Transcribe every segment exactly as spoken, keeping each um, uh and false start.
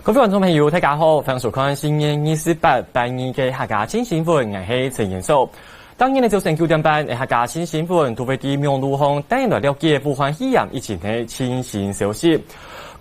各位觀眾朋友，大家好，歡迎收看新年二十八，拜二个客家新新聞，𠊎係陳延壽。當日个朝晨九點半，客家新新聞都會在網路項帶來了解武漢肺炎疫情个最新消息。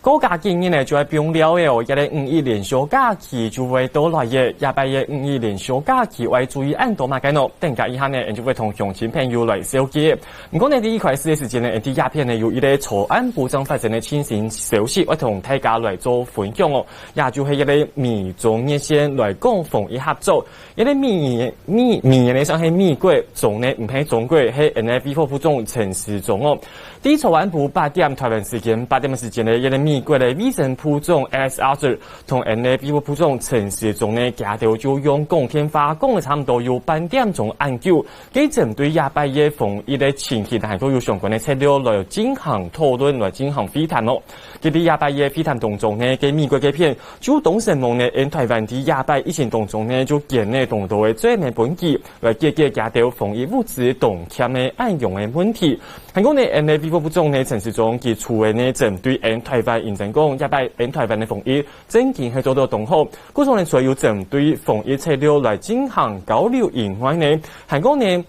過加幾日呢，就愛放尞了哦，這个五一連休假期就會到來了。這擺个五一連休假期愛注意恁多麼个呢？等下一下呢，𠊎就會同鄉親朋友來紹介。 毋過呢，在一開始个時間呢，𠊎等這片呢有一个朝安部正發生个最新消息，愛同大家來做分享哦。也就係一个美中熱線來講防疫合作。一个美美美元呢，算係美國，中呢毋係中國，係𠊎等个衛福部長陳時中哦。在朝安部八點，臺灣時間八點个時間呢，一个美國个衛生部長Alex Azar同𠊎等个衛福部長陳時中呢，佢兜就用講電話講了差毋多有半點鐘恁久。 佢針對這擺个防疫个情形，還過有相關个策略來進行討論，來進行會談哦。佢在這擺个會談當中呢，該美國該片就當承蒙呢，𠊎等臺灣在這擺疫情當中呢，就捐了當多个專門分佢，來解決佢兜防疫物資當欠个恁樣个問題。還過呢，𠊎等个衛福部長呢，陳時中佢除了呢針對𠊎等臺灣認真講，這擺𠊎等臺灣个防疫 正經係做到當好。故所呢，除了有針對防疫策略來進行交流以外呢，還過呢，𠊎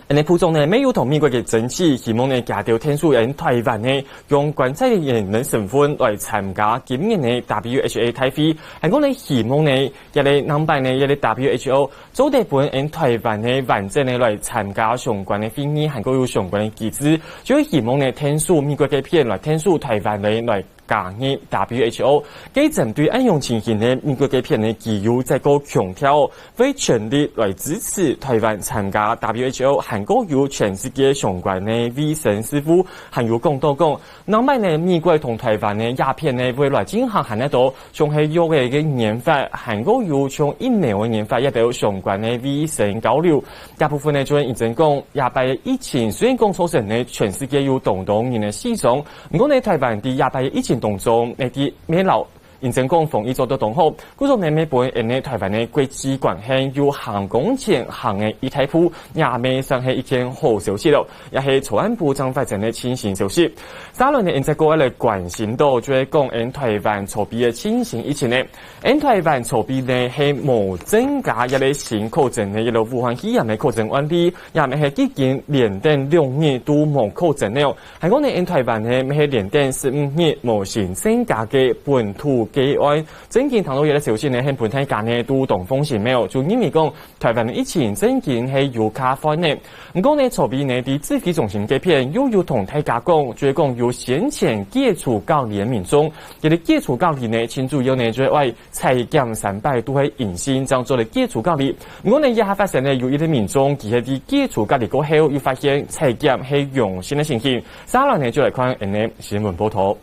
等部長呢，乜有同美國个爭取，希望呢，佢兜𢯭手𠊎等臺灣呢，用觀察員个身份來參加今年个WHO大會。還過呢，希望呢，這个下擺呢，這个WHO做得分𠊎等臺灣呢，完整个來參加相關个會議，還過有相關个機制，就係希望呢，𢯭手美國該片來𢯭手臺灣呢，來 加入WHO。該針對恁樣情形呢，美國該片呢，佢又再過強調，會全力來支持臺灣參加WHO，還過有全世界相關个衛生事務，還有講到講，下擺呢，美國同臺灣呢，這片呢，會來進行還多，像係藥仔个研發，還過有像疫苗个研發，這兜相關个衛生交流。 這部分呢，就係認真講，這擺个疫情雖然講造成呢全世界有當多人个死傷，毋過呢，臺灣在這擺个疫情當中，呢在乜摎認真講防疫做到當好，故所呢，乜分𠊎等呢臺灣个國際關係有行光前行个一大步，也乜算係一件好消息囉，也係朝安部正發生个最新消息。續來呢，𠊎等再過來關心到，就係講𠊎等臺灣籌備个最新疫情呢， 𠊎等臺灣籌備呢係無增加這个新確診个這个武漢肺炎个確診案例，也乜係已經連等兩日都無確診了。還過呢，𠊎等臺灣呢乜係連等十五日無新增加个本土個案。正經聽到這个消息呢，𠊎等分大家呢都當放心了，就認為講，臺灣个疫情正經係有較緩了。毋過呢，籌備呢在指揮中心該片又有同大家講，就係講有先前解除隔離个民眾，這个解除隔離呢，盡主要呢就係愛 採檢三擺都係陰性，正做得解除隔離。毋過呢，這下發生呢有一个民眾，佢係在解除隔離過後，又發現採檢係陽性个情形。續來呢，就來看𠊎等个新聞報導。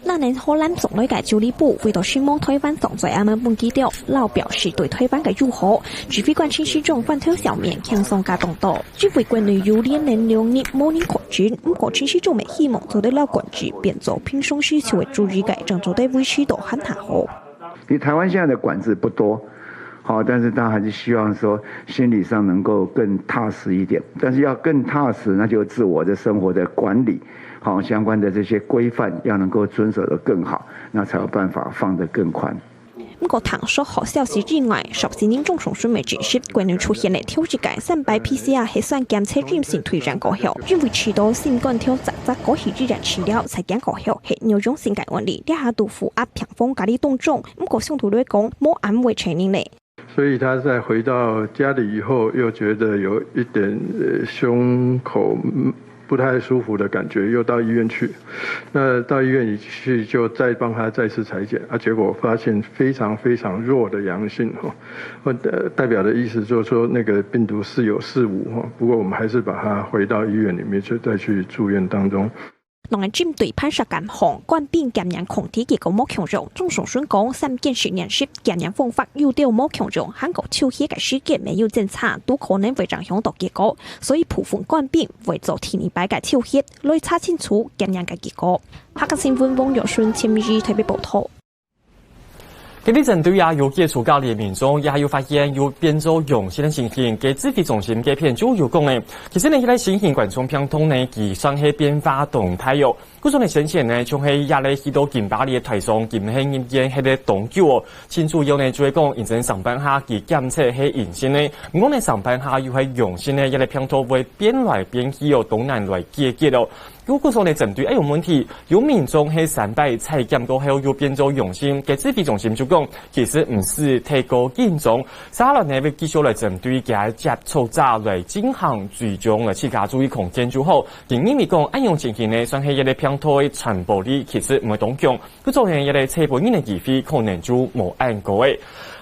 咱个荷蘭總來个助理部為著承蒙臺灣上載恁樣分佢兜，摎表示對臺灣个友好，指揮官陳時中飯頭上面輕鬆加動到。因為國內有連等兩日無人確診，毋過陳時中乜希望做得摎管制變做平常時就會注意个，正做得維持到還較好。 因为台湾现在的管制不多，好，但是他还是希望说心理上能够更踏实一点。但是要更踏实，那就自我的生活的管理，好，相关的这些规范要能够遵守得更好，那才有办法放得更宽。毋過聽說好消息以外，十四日總統選个前夕，國內出現了頭一个三擺PCR核酸檢測陰性推展過後，因為試著新冠頭隻隻過去醫院治療採檢過後，核尿陽性个案例，這下都負壓病房隔離當中， 毋過相對來講，無恁會承認咧。所以他在回到家裡以後，又覺得有一點呃胸口嗯不太舒服的感覺，又到醫院去。那到醫院裡去就再幫他再次採檢，啊，結果發現非常非常弱的陽性哦，呃，代表的意思就是說那個病毒似有似無哈。不過我們還是把他回到醫院裡面去再去住院當中。 另外針對番石監控官兵檢驗抗體結果無共樣，總統選講三件實驗室檢驗方法有兜無共樣，還過抽血个時間乜有精差，都可能會影響到結果，所以部分官兵會做第二擺个抽血，來查清楚檢驗个結果。客家新聞王玉順、陳美儀台北報導。佢等針對啊有解除隔離个民眾，也有發現有變做陽性个情形，該指揮中心該片就有講个。其實呢，這個新型冠狀病毒呢，佢算係變化當大哦。故所呢，先前呢，像係這個去到金巴黎个台商，佢係入院歇了當久哦。真主要呢，就係講，因為上班下佢檢測係陰性个，毋過呢，上班下又係陽性个，這個病毒會變來變去哦，當難來解決哦。 如果說呢，針對這個問題，有民眾係三擺採檢過後又變做陽性，該指揮中心就講，其實毋使太過緊張，接下來呢會繼續來針對佢个接觸者來進行追蹤，來自家注意空間就好。佢認為講，恁樣情形呢，算係這個病毒个傳播力其實毋會當強，故所呢，這個再分人个機會可能就無恁高个。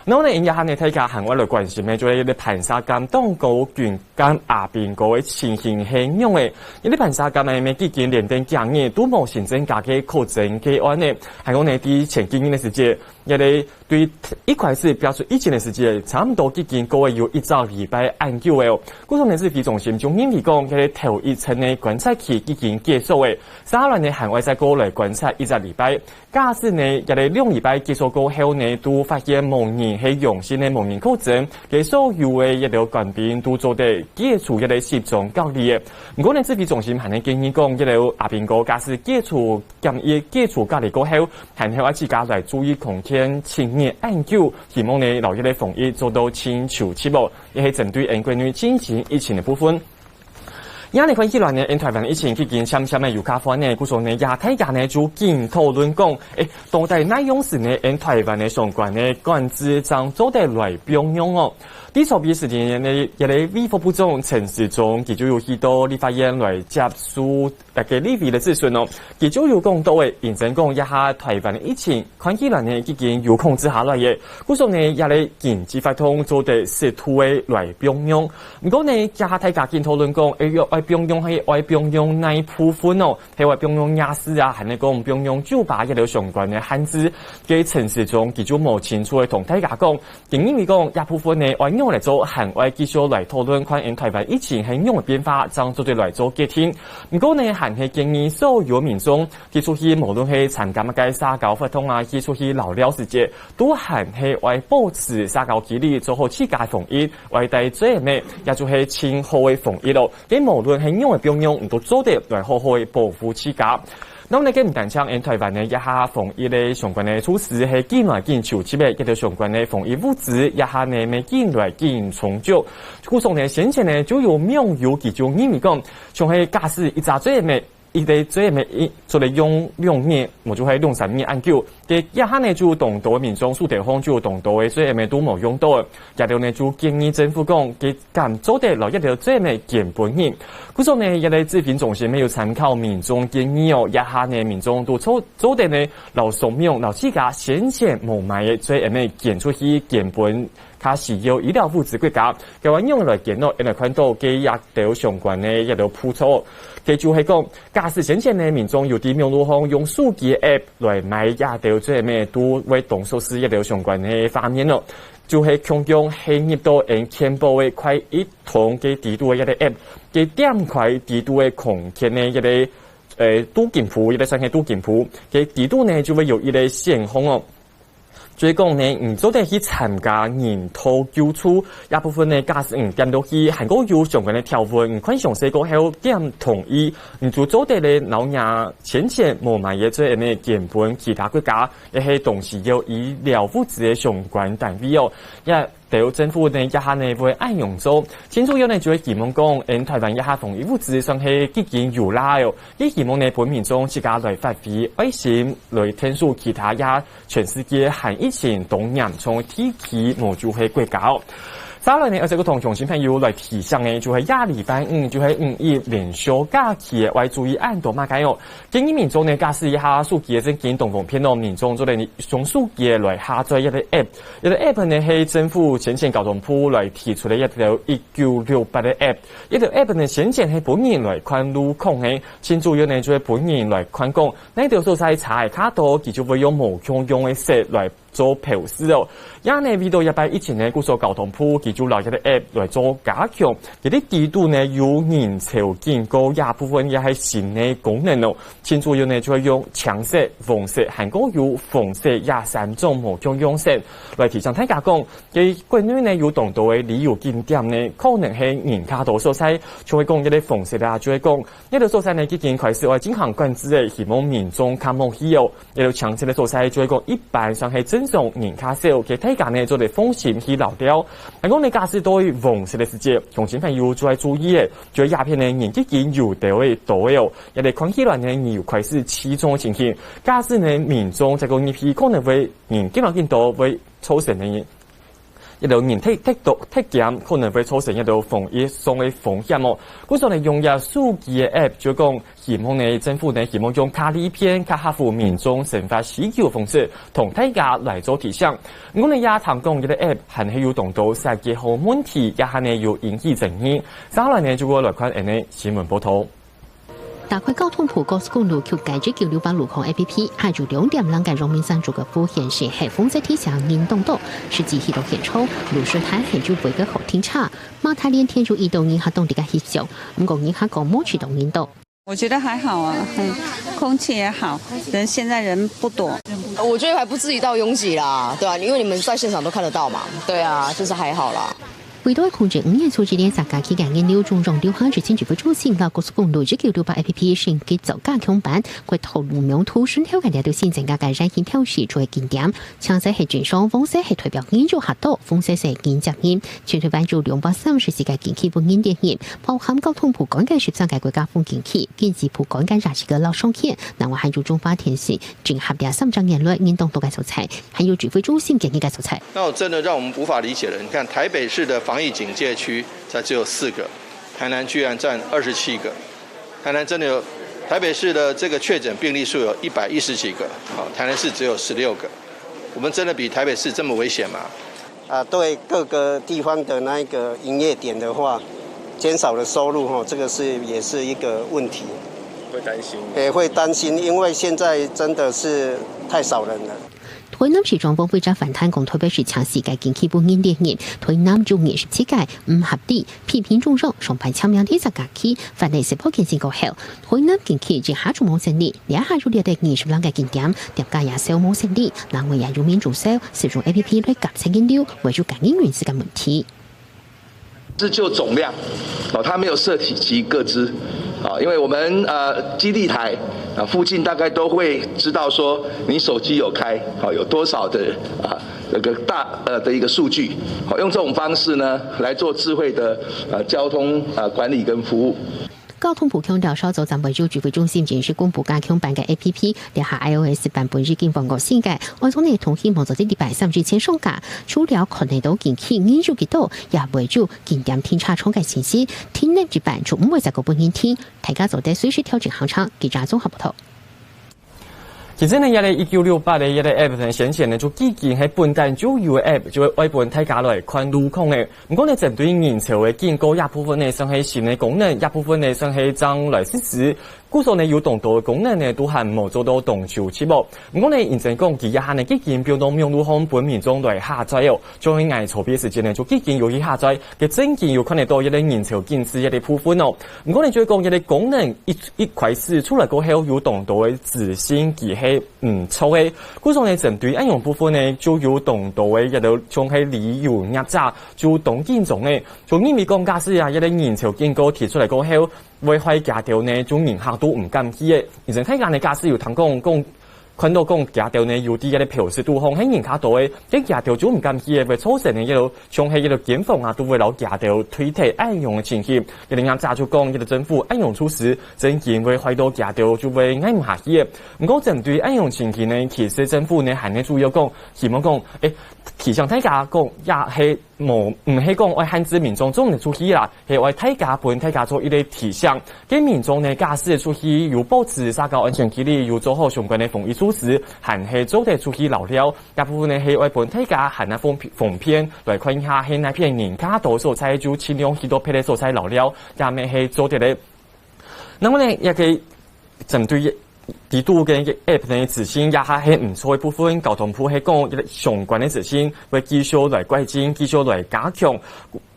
然後呢，這下呢，大家還會來關心个，就係這個盤沙監當高軍 監阿兵哥个情形係仰仔？因為盤沙監呢，乜已經連等幾日都無新增加个確診個案呢。還講呢，在前幾日个時節，這個對一開始爆出疫情个時節，差毋多已經過了有一隻禮拜恁久了哦。故所呢，指揮中心就認為講，這個頭一層个觀察期已經結束了，接下來呢，還愛再過來觀察一隻禮拜。 假使呢，這個兩禮拜結束過後呢，都發現無人係陽性个，無人確診，該所有个這個官兵都做得解除這個集中隔離个。毋過呢，指揮中心還係建議講，這個阿兵哥假使解除檢疫、解除隔離過後，還係愛自家來注意空間七日恁久，希望呢，摎這個防疫做到盡周全哦。這係針對𫣆國內進行疫情个部分。 這下呢看起來呢，𫣆臺灣疫情已經漸漸仔有較緩呢，故所呢，這大家呢就緊討論講，誒，到底哪央時呢，𫣆臺灣个相關个管制正做得來放鬆哦？在昨晡時間呢，這個衛福部長陳時中，佢就有去到立法院來接受大家立委个質詢哦。佢就有講到誒，認真講，這下臺灣个疫情 看起來呢，已經有控制下來了。故所呢，這個緊急法通做得適度个來放鬆。毋過呢，這下大家緊討論講，誒，愛放鬆係愛放鬆哪一部分哦？係愛放鬆夜市啊，還係講放鬆酒吧這兜相關个限制？該陳時中佢就無清楚个同大家講，佢認為講，這部分呢，愛仰來做，還愛繼續來討論，看𫣆臺灣疫情係仰个變化，正做得來做決定。毋過呢，還係建議所有民眾 佢出去無論係參加麼个社交活動啊，佢出去尞尞時節，都還係愛保持社交距離，做好自家防疫，愛戴嘴仔，也就係盡好个防疫咯。該無論係仰个放鬆，你都做得來好好个保護自家。那麼呢，該毋單淨𫣆臺灣呢，這下防疫个相關个措施係緊來緊就，這個一兜相關个防疫物資，這下呢，乜緊來緊充足。故所呢，先前呢，就有網友佢就認為講，像係假使一隻嘴仔， 一個嘴仔一做得用兩日，無就係用三日恁久。該這下呢，就當多民眾手頭項就有當多个嘴仔都無用到。這兜呢，就建議政府講，佢敢做得摎一兜嘴仔捐分人。故所呢，這個指揮中心乜有參考民眾建議哦，這下呢，民眾都做，做得呢，摎上網，摎自家先前無買个嘴仔捐出去，捐分 較需要醫療物資國家。該仰般來捐呢？𫣆來看到該這兜相關个這兜步驟。該就係講，假使先前呢，民眾有在網路項用手機个app來買這兜嘴仔，都會當作係這兜相關个畫面咯。就係共樣係入到𫣆健保个快易通个底肚个這個app，該點開底肚个空間个這個，呃，鍍金簿，這個算係鍍金簿，該底肚呢就會有一個選項哦。 所以講呢，你做得去參加人道救助，這部分呢，假使你點落去，還過有相關个條文，你看詳細過後點同意，你就做得咧，摎若先前無買个嘴仔捐分其他國家，也係當需要醫療物資个相關單位哦。這兜政府呢，這下呢會恁樣做，真主要呢就係希望講，𫣆臺灣這下防疫物資算係已經有啦哦，佢希望呢分民眾自家來發揮愛心，來𢯭手其他這 全世界還疫情當嚴重个地區，無就係國家哦。再來呢，𠊎再過同鄉親朋友來提醒个，就係這禮拜五，就係五一連休假期个，愛注意恁多麼个哦。建議民眾呢，假使這下手機个正經當方便哦，民眾做得用手機來下載一個app，一個app呢係政府先前交通部來提出个一個一九六八个app，一個app呢先前係分人來看路況个，真主要呢就係分人來看講， 哪兜所在車仔較多，佢就會用無共樣个色來做標示哦。也呢，為到這擺疫情呢，故所交通部佢就摎這个app來做加強，佢个底肚呢有人潮警告這部分也係新个功能哦。盡主要呢就會用青色、黃色，還過有紅色這三種無共樣色，來提醒大家講，在國內呢有當多个旅遊景點呢，可能係人較多所在，就會講這个紅色啊，就會講這个所在呢已經開始愛進行管制个，希望民眾較莫去哦。 這兜青色个所在就係講一般算係正常人較少，該大家呢做得放心去遶尞。還講呢，假使到黃色个時節，鄉親朋友就愛注意个，就係這片呢人已經有兜仔多个哦，這兜看起來呢人有開始聚集个情形。假使呢民眾再過入去，可能會人緊來緊多，會造成呢 一兜人忒、忒多、忒減，可能會造成一兜防疫上个風險哦。故所呢，用這手機个app，就講希望呢，政府呢，希望用較利便、較合乎民眾生活需求个方式，同大家來做提醒。毋過呢，也聽講這个app還係有當多設計好問題，也還係有引起爭議。接下來呢，就過來看恁呢新聞報導。 打開交通部高速公路及該一九六八路況A P P，下晝兩點零个陽明山竹个富源線係紅色提醒人當多，實際去到現場，路樹攤還有圍个好停車，馬太連天就遇到人客當地个翕相，毋過人客講無試到人多。我覺得還好啊，很，空氣也好，人現在人不多。我覺得還不至於到擁擠啦，對啊，因為你們在現場都看得到嘛，對啊，就是還好啦。 為到控制五月初一連續假期个人流，中央流行疫情指揮中心摎高速公路一九六八A P P升級做加強版，國道路網圖順後个這兜新增加个人行標示做个景點，青色係正常，黃色係代表人潮較多，紅色係人接人。全台灣有兩百三十四个景區分人列入，包含交通部管个十三个國家風景區、經濟部管个廿七个老商圈，另外還有彰化縣市 整合這三隻園內人當多个所在，還有指揮中心建議个所在。那我真的讓我們無法理解了。你看台北市的防疫警戒區才只有四個，台南居然佔二十七個。台南真的有，台北市的這個確診病例數有一百一十幾個，好，台南市只有十六個。我們真的比台北市這麼危險嗎？ 啊，對各個地方的那一個營業點的話，減少了收入吼，這個是，也是一個問題。會擔心。也會擔心，因為現在真的是太少人了。台南市長黃偉哲反彈講，台北市強勢个景區分人列入，台南有二十七个毋合理，批評中央上擺簽名第一隻假期，反映是不見成果後，台南景區一下就無生理，這下有列得二十零个景點，店家也少無生理，另外也有民眾少， 使用A P P來減少人流，為有感染源自个問題。是就總量，哦，它沒有涉及各支，啊，因为我们呃基地台啊附近大概都会知道说你手机有开，啊，有多少的啊这个大呃的一个数据，好，用这种方式呢来做智慧的呃交通呃管理跟服务。 交通部強調，稍早將會有指揮中心正式公布加強版个A P P，這下I O S版本已經換過新个，安裝系統希望做得禮拜三之前上架。除了看得到景區人數幾多，也會有景點停車場个信息，停等一半就毋會再過分人停，大家做得隨時調整行程。記者綜合報導。 其實呢，這个一九六八个這个app呢，先前呢就已經係本旦就有个app，就會愛分大家來看路況个。毋過呢，針對人潮个警告，這部分呢算係新个功能，這部分呢算係正來實施。故所呢，有當多个功能呢，都還無做到當周全哦。毋過呢，認真講，佢這下呢已經放到網路項分民眾來下載哦。就係𠊎籌備時間呢，就已經有去下載，佢正經有看得到這个人潮警示這个部分哦。毋過呢，就係講這个功能一 一開始出來過後，有當多个資訊佢係毋著个。故所呢，針對恁樣部分呢，就有當多个這兜像係旅遊業者就當緊張个。就認為講，假使啊，這个人潮警告提出來過後，會害佢兜呢，就人客都毋敢去个。以前大家呢，假使有聽講講 看到講佢兜呢，有在這个標示肚項，係人較多个，該佢兜就毋敢去个，會造成呢，這兜像係這兜間房啊，都會摎佢兜推忒恁樣个情形。這个業者就講，這个政府恁樣措施，正經會害到佢兜就會挨毋下去个。毋過針對恁樣情形呢，其實政府呢，還係主要講，希望講，誒，提醒大家講，也係 無，毋係講愛限制民眾做毋得出去啦，係愛大家分大家做一个提醒。該民眾呢，假使出去有保持社交安全距離，有做好相關个防疫措施，還係做得出去遶尞。這部分呢，係愛分大家還較方、方便來看一下，係哪片人較多所在，就盡量去到別个所在遶尞，也乜係做得个。那麼呢，也可以針對知道个app呢資訊也還係毋錯个部分，交通部係講相關个資訊會繼續來改進，繼續來加強。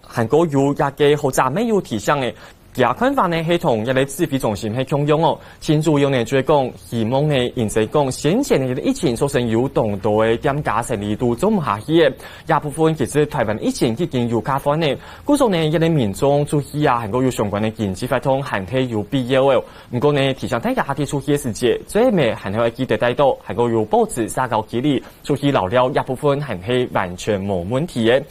還過有這个學者乜有提醒个，佢看法呢係同這个指揮中心係共樣哦。盡主要呢就係講，希望呢因為講先前个疫情造成有當多个店家生理都做毋下去个，這部分其實臺灣疫情已經有較緩个，故所呢這个民眾注意啊，還過有相關个經濟活動還係有必要个。 毋過呢，提醒大家在出去个時節，最尾還係愛記得戴著，還過有保持社交距離，出去尞尞這部分還係完全無問題个。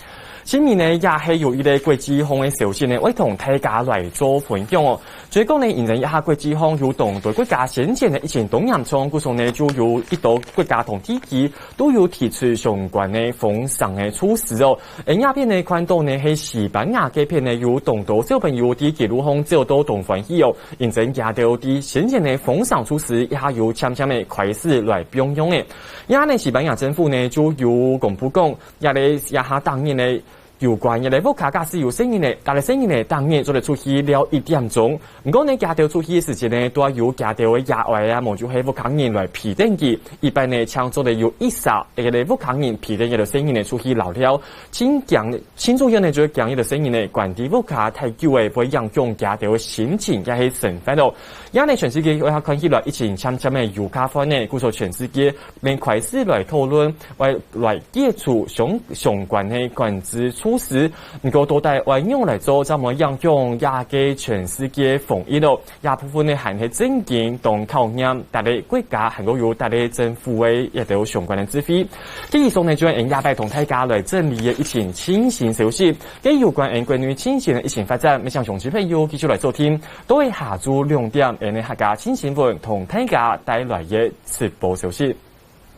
盡尾呢，也係有一個國際上个消息呢，愛同大家來做分享哦。就係講呢，因為這下國際上有當多國家先前个疫情當嚴重，故所呢，就有一兜國家同地區都有提出相關个封城个措施哦。而這片呢，看著呢，係西班牙該片呢，有當多小朋友在街路項走到當歡喜哦。 因為佢兜在先前个封城措施這下有漸漸个開始來放鬆个。這下呢，西班牙政府呢就有公布講，這个這下逐日呢，有關這个屋下假使有細人个，逐个細人呢逐日做得出去尞一點鐘。毋過呢，佢兜出去个時節呢，都愛有佢兜个爺哀啊，無就係屋下人來陪等佢。一般呢，淨做得有一儕个屋下人陪等佢兜細人呢出去尞尞。盡驚 盡主要呢，就係驚這兜細人呢，關在屋下太久个，會影響佢兜个心情，也係生活咯。這下呢，全世界看起來疫情漸漸个有較緩呢，故所全世界乜開始來討論，愛來解除相，相關个管制措施。毋過到底愛仰來做，正無影響這个全世界防疫咯？ 這部分呢，還係正經當考驗逐个國家，還過有逐个政府个這兜相關个指揮。這以上呢，就係𠊎這擺同大家來整理个疫情最新消息。該有關𠊎國內最新个疫情發展，乜想鄉親朋友繼續來收聽，到下晝兩點，𠊎等客家新新聞同大家帶來个直播消息。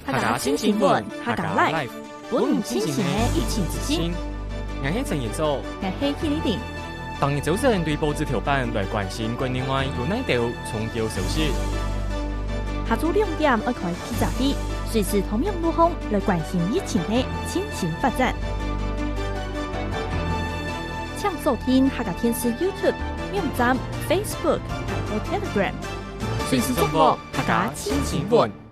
客家新新聞，客家Live，分你清醒个疫情資訊。𠊎係陳彥祖，𠊎係Kitty。逐日朝晨對報紙頭版來關心國內外有哪兜重要消息。下晝兩點愛開記者會，隨時透明路項來關心疫情个最新發展。請鎖定客家電視YouTube、網站、Facebook，還有Telegram，隨時掌握客家新新聞。